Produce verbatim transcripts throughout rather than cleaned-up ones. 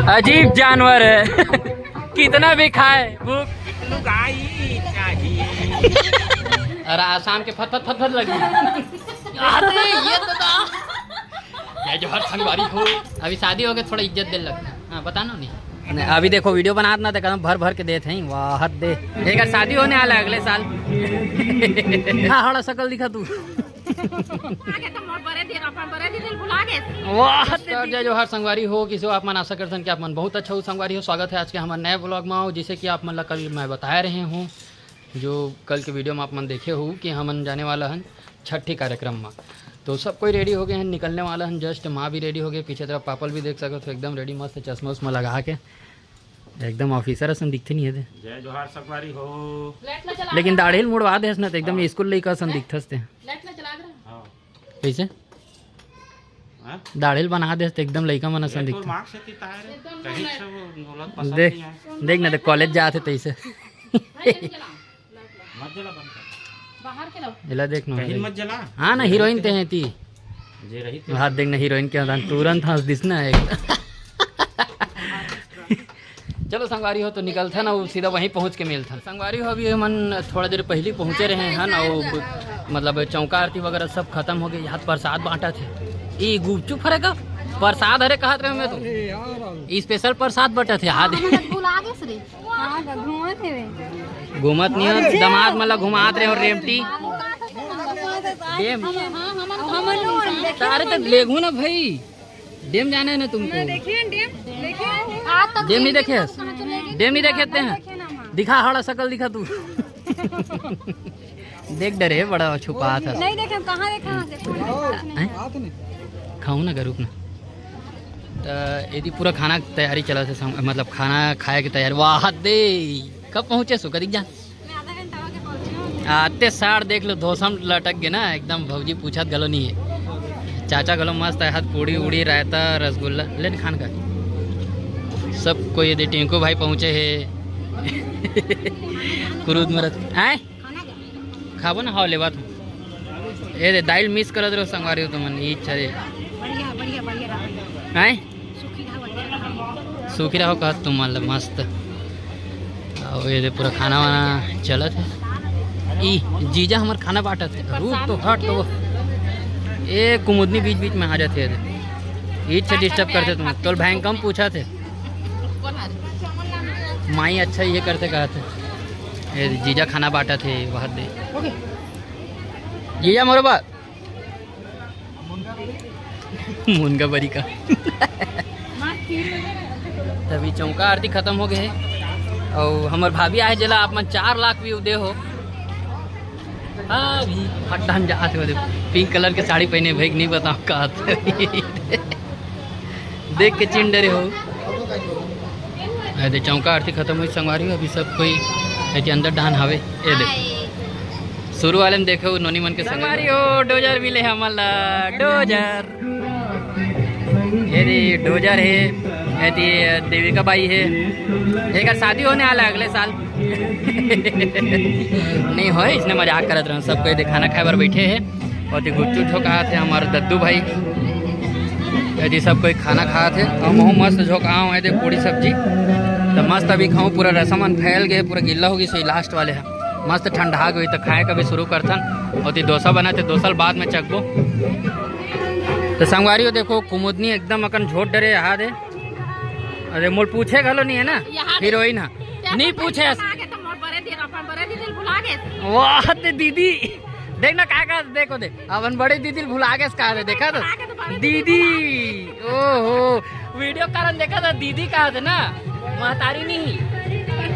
अजीब जानवर है। कितना भी खाए, भूख। लुगाई चाहिए। अरे, शाम के फत फत फत फत लगी। अरे, ये तो था। जय जोहार संगवारी हो। अभी शादी हो गए, थोड़ा इज्जत दे लगता। हाँ, बता ना नहीं। नहीं, अभी देखो, वीडियो बनात ना, तो कदम भर भर के देत हैं। वाह, हद दे। एकर शादी होने वाला है अगले साल। हाँ, हड़ा शकल दिखा तू। आगे तो मोर बड़े दिन, अपन बड़े दिन भुला गए। वाह, नमस्कार, जय जोहार संगवारी हो। किसे हो आप मन? आशा करथन कि आप मन बहुत अच्छा हो संगवारी हो। स्वागत है आज के हमारे नए व्लॉग में। जैसे कि आप मन ला कल मैं बताए रहे हूँ, जो कल के वीडियो में आप मन देखे हो कि हमन जाने वाला हन छठी कार्यक्रम में। तो सब कोई रेडी हो गए हैं, निकलने वाला हन। जस्ट माँ भी रेडी हो गए, पीछे तरफ पापल भी देख सकत हो, एकदम रेडी मस्त चश्मा उश्मा लगा के। एकदम ऑफिसर असन दिखथे नहीं है दे। जय जोहार संगवारी हो। लेकिन दाढ़ी ल मुड़वा देस ना, तो एकदम हाँ। स्कूल लइका असन दिखथस ते। हाँ। कैसे? हाँ? दाढ़ी ल बना देस तो एकदम लइका मन असन दिखथे। मार्क्स से कितना है रे? कहीं से वो बोला पसंद देख, नहीं आया। देख ना, देख कॉलेज जात हे तैसे। मत जला, बंद कर। बाहर के लाओ। एला देख ना। कहीं मत जला। हाँ ना, हीरोइन ते हैं ती। जे रही थे। हाथ देख ना, हीरोइन के हाथ तुरंत हंस दिस ना एक। चलो संगवारी हो, तो निकलथन अउ सीधा वहीं पहुंच के मिलथन। संगवारी हो, अभी हमन थोड़ा देर पहली पहुंचे रहे हन, अउ मतलब चौका आरती वगैरह सब खत्म हो गए। यहाँ प्रसाद बांटत हे। ई गुपचुप हरे का? प्रसाद हरे कहत रहे मैं तो। स्पेशल प्रसाद बांटत हे। हाँ, दे। भुला गेस रे। हाँ, घूमत हे। घूमत नहीं हो, दमाद मन ला घुमात रहे हो रेमटी। डेम। अरे तो लेगू ना भाई। डेम जाना है ना तुमको? देखिए डेम, देखिए। डेम नहीं देखे हस? डेम नहीं देखे ते हैं? दिखा, हड़ा शकल दिखा तू। देख डरे, बड़ा छुपा था। नहीं देखे, कहाँ देखा? हैं? खाऊं ना, रुक ना। तो यदि पूरा खाना तैयारी चलत हे, मतलब खाना खाए के तैयारी। वाह दे, कब पहुँचे सो? कदिक जा। आते सार देख लो, धोसम लटक गए ना एकदम। भौजी पूछत गलो नहीं है। चाचा गलो मस्त है, हाथ पूड़ी उड़ी, रायता, रसगुल्ला लेन खान का। सब कोई यदि टिंकू भाई पहुँचे है। क्रूद मरत आए। खाबो ना, हाव लेवा तू। ए दे, दाइल मिस करत रहो संगवारी हो तुमन, ई इच्छा दे। बढ़िया, बढ़िया, बढ़िया रहा। हैं? सुखी रहो, बढ़िया रहा। सुखी रहो कहत तुमन ल मस्त। अउ ये दे पूरा खाना वाना चलत हे। ई जीजा हमर खाना बांटत हे। रुक तो, हट तो। ए कुमुदनी बीच बीच में आ जाथे। ई इच्छा डिस्टर्ब करथे तुम। तोल भयंकम पूछत हे। माई अच्छा ये करथे कहत हे। ए जीजा खाना बांटत हे, वह दे। जीजा मोर बर। मुनगा बरी का। तभी चौका आरती खत्म हो गए हे। अउ हमर भाभी आए, जेला आप मन चार लाख व्यू दे हो। अभी फट्टन जात हे, पिंक कलर के साड़ी पहने, भाई नहीं बताओ का। देख के चिन डरे हो। ए दे, चौका आरती खत्म हुई संगवारी हो, अभी सब कोई एती अंदर डहान हावे। ए दे, शुरू वाले में देखे हो नोनी मन के संगवारी हो, डोजर मिले हमन ला, डोजर। ये दे डोजर हे, एती देविका बाई हे, एकर शादी होने वाला है अगले साल। नहीं होय, इसने मजाक करत रहन। सब कोई दे खाना खाए बर बैठे हे। अउ एती गुपचुप झोंकात हे हमर दद्दू भाई। एती सब कोई खाना खात हे। हम महू मस्त झोंकाव हे, एती पूड़ी सब्जी। त मस्त अभी खाऊं, पूरा रसम मन फैल गए, पूरा गिल्ला हो गई, सही लास्ट वाले हे। मस्त ठंडा गई, त खाए का भी शुरू करथन। अउ एती डोसा बनत हे, डोसा ल बाद में चखबो। त संगवारी हो, देखो, कुमुदनी एकदम अकन झोट डरे, यहाँ दे। अरे, मोल पूछे घलो नहीं है ना, हीरोइन हा। नहीं पूछे। मोर बड़े दीदी ल भुला गेस। वाह, ते दीदी। देख ना, का, का, देखो दे। अपन बड़े दीदी ल भुला गेस, का दे, देखा तो? भुला गेस, बड़े दीदी दीदी। भुला गेस। ओहो, वीडियो कारण देखा था, दीदी कहा थे ना, महतारी नहीं।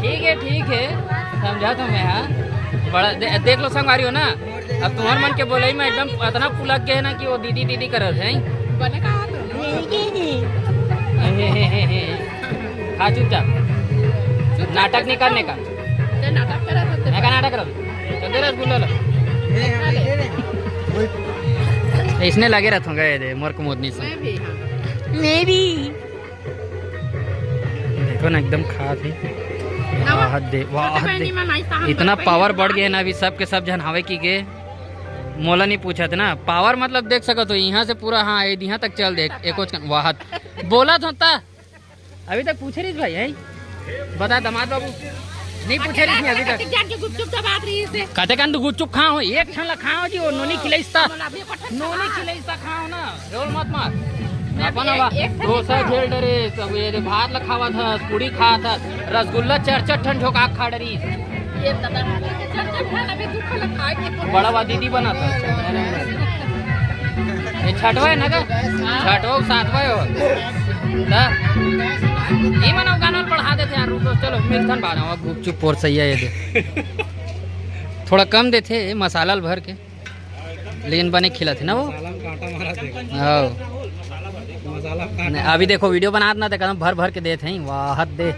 ठीक है, ठीक है, समझा तो मैं, हाँ। बड़ा, दे-, देख लो संगवारी हो ना, अब तुम्हार मन के बोलई में एकदम अतना पुलक गए ना कि वो दीदी, दीदी करत है। बने कहा तो? हाँ, चुपचाप। नाटक नहीं करने का। ते नाटक करा था। मैं का नाटक करूँ? चल दे रसगुल्ला लो। इसने लगे रहता हूँ, गए दे, मोर कुमुदनी से। मैं भी, हाँ। मैं भी। देखो ना, एकदम खात हे। वाह दे, वाह दे। इतना पावर बढ़ गया ना, अभी सबके सब झन हावे की गे। मोला नहीं पूछत ना, पावर मतलब देख सकत हो, यहाँ से पूरा, हाँ, ये यहाँ तक चल दे, एको चकन वाहत। बोला था ता, अभी तक पूछे रहिस भाई, है? बता दमाद बाबू, नहीं पूछे रहिस नहीं अभी तक। जान के गुपचुप दबात रहिस हे। कते कन तू गुपचुप खाओ, एक ठन ला खाओ जी, वो नोनी खिलाइस ता। बोला, अभी एक ठन नोनी खिलाइस ता, खाओ ना, रोल मत मार। अपन अब एक ठन डोसा खा। झेल डरे, सब ये दे भात ला खावा था, पूड़ी खावा था, रसगुल्ला चार चार ठन झोंका खा डरी। ये दादा, चार चार ठन अभी दुख लगा के। बड़ा वा दीदी बना था। ये छठवा है ना का? छठवा, सातवा है वो। ता? ये मना गाना पढ़ा देते यार, रुको, चलो, मिलथन बाद में, गुपचुप पोर सही है ये दे। थोड़ा कम देथे मसाला ल भर के, लेकिन बने खिलाथे ना वो। मसाला में कांटा मारा थे। हाँ। मसाला में कांटा। नहीं, अभी देखो वीडियो बनात ना, देखा भर भर के देत हैं, वाह हद दे।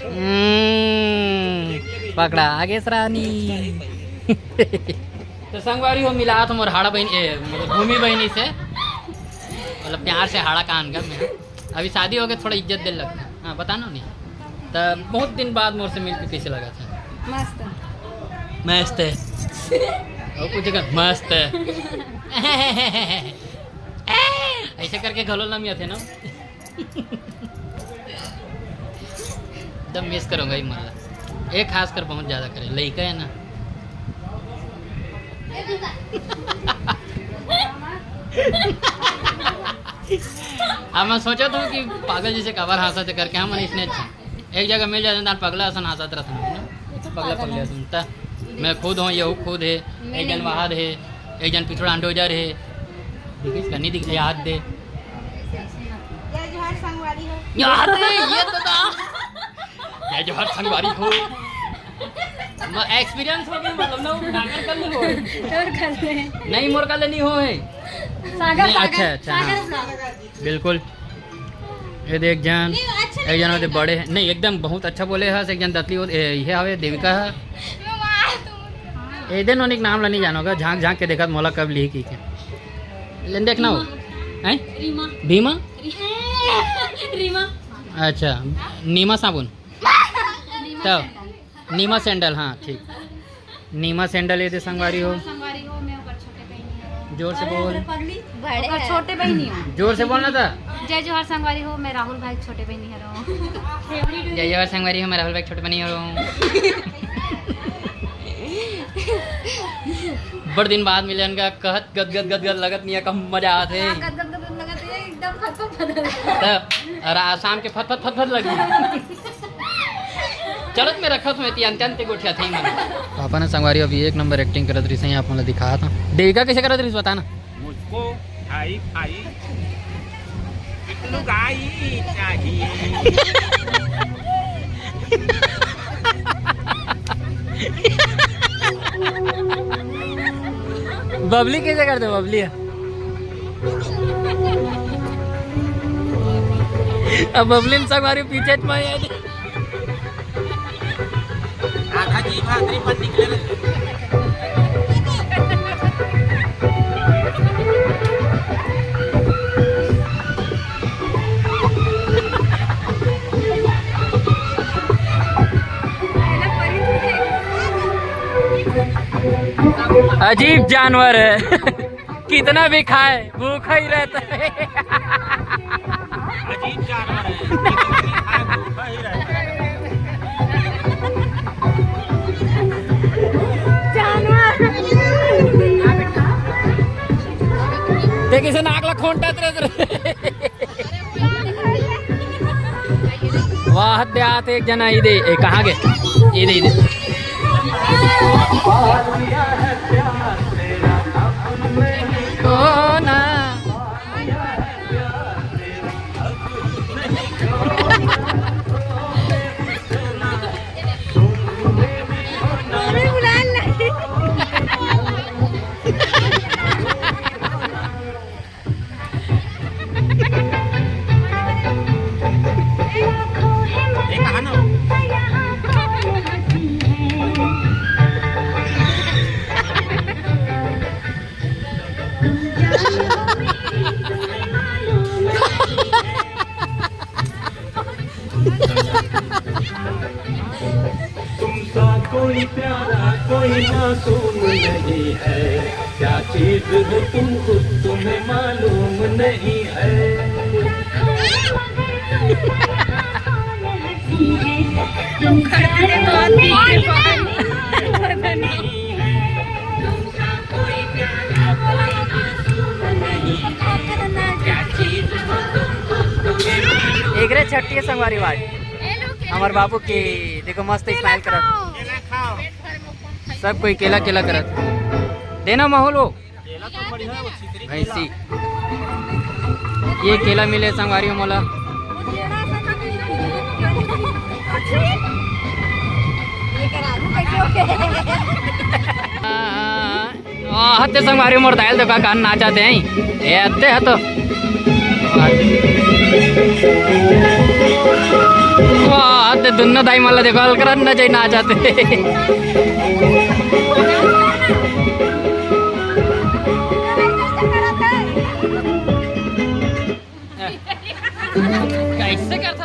हम्म, पकड़ा आगे से रानी। तो संगवारी हो, मिला तो मोर हाड़ा बहन, ए, भूमि बहनी से, मतलब प्यार से हाड़ा कान कर मैं। अभी शादी हो गए, थोड़ा इज्जत दे लगता। हाँ, बता ना नहीं। तो बहुत दिन बाद मोर से मिलके कैसे लगा था? मस्त। मस्त है। वो कुछ कर, मस्त है। ऐसे करके घलो लमिया थे ना। एकदम मिस करूंगा ये मतलब। एक खास कर बहुत ज्यादा करे, लइका है ना। अब मैं सोचा था कि पागल जैसे कबर हंसा थे करके, हम इसने अच्छा एक जगह मिल जाते हैं, पगला असन हंसत रहता हूँ ना, पगला पगला सुनता। मैं खुद हूँ, ये खुद है, एक जन वहाद है, एक जन पिछड़ा अंडोजर है, देखिस कन्नी दिख याद दे। जय जोहार संगवारी हो। याद है, ये तो था। जय जोहार संगवारी हो। एक्सपीरियंस हो गया, मतलब ना, वो नाटक कर लो। और कर ले। नहीं, मोर का ले नहीं हो है। सागर, नहीं, सागर, अच्छा, अच्छा, सागर हाँ। Vlog। बिल्कुल। ये देख जान, नहीं, अच्छा एक जन नहीं होते बड़े हैं, नहीं, एकदम बहुत अच्छा बोले हस, एक जन दतली हो, ए, ये हवे देविका है। ए दे नोनिक नाम ला नहीं जानोगा, झांक झांक के देखत मोला कब लिही की के। लेन देखना हो। हैं? रीमा। भीमा? रीमा। अच्छा, नीमा साबुन। नीमा तो सैंडल। नीमा सैंडल, हाँ, ठीक। नीमा सैंडल ये दे संगवारी हो। संगवारी हो, मैं ओकर छोटे बहिनी हूँ। जोर से बोल। बड़े ओकर है। छोटे बहिनी हूँ। जोर से बोलना था। जय जोहार संगवारी हो, मैं राहुल भाई के छोटे बहिनी हूँ। जय जोहार संगवारी हो, मैं राहुल भाई के छोटे बहिनी हूँ। बड़ दिन बाद मिले इनका, कहत गदगद गदगद लगत नहीं है, कम मजा आते। हाँ, गदगद गदगद लगत है, एकदम फतफत फतफत। तब, और आज शाम के फत फत फत फत लगी। चलत में रखत में ती अंत अंत गोठिया थे मन। पापा ने संगवारी अभी एक नंबर एक्टिंग करत रही सही, आप मन ला दिखात हूँ। देविका कैसे करत रही बताना। मुझको भाई भाई एक लुगाई चाहिए। बबली कैसे करते बबली? अब बबली ने संगवारी पीछे में आया। आधा जीभ आखिरी पर निकले रहते। अजीब जानवर है। कितना भी खाए, भूखा ही रहता है। अजीब जानवर है, कितना भी खाए, भूखा ही रहता है। जानवर। देख, इसे नाक ला खोंटा तेरे। वाह, हद दे आते एक जना, ये दे, ए, कहाँ गए? ये दे, ये दे। ओ ना। तुम सा कोई प्यारा कोई मासूम नहीं है। क्या चीज हो तुम, खुद तुम्हें मालूम नहीं है। एकरे छट्टी है संगवारी वाट। हमर बाबू के देखो मस्त स्माइल करत। सब कोई केला केला करत। देना माहौल वो। भैंसी। ये केला मिले संगवारी हो मोला। वाह, हत्ते संगवारी मोर दाई ल देखा कान नाचत हे। ए, हत्ते ह तो। वाह, हत्ते दुन्नो दाई मन ला देखा, अलकरन न जाई नाचत हे। कैसे करता?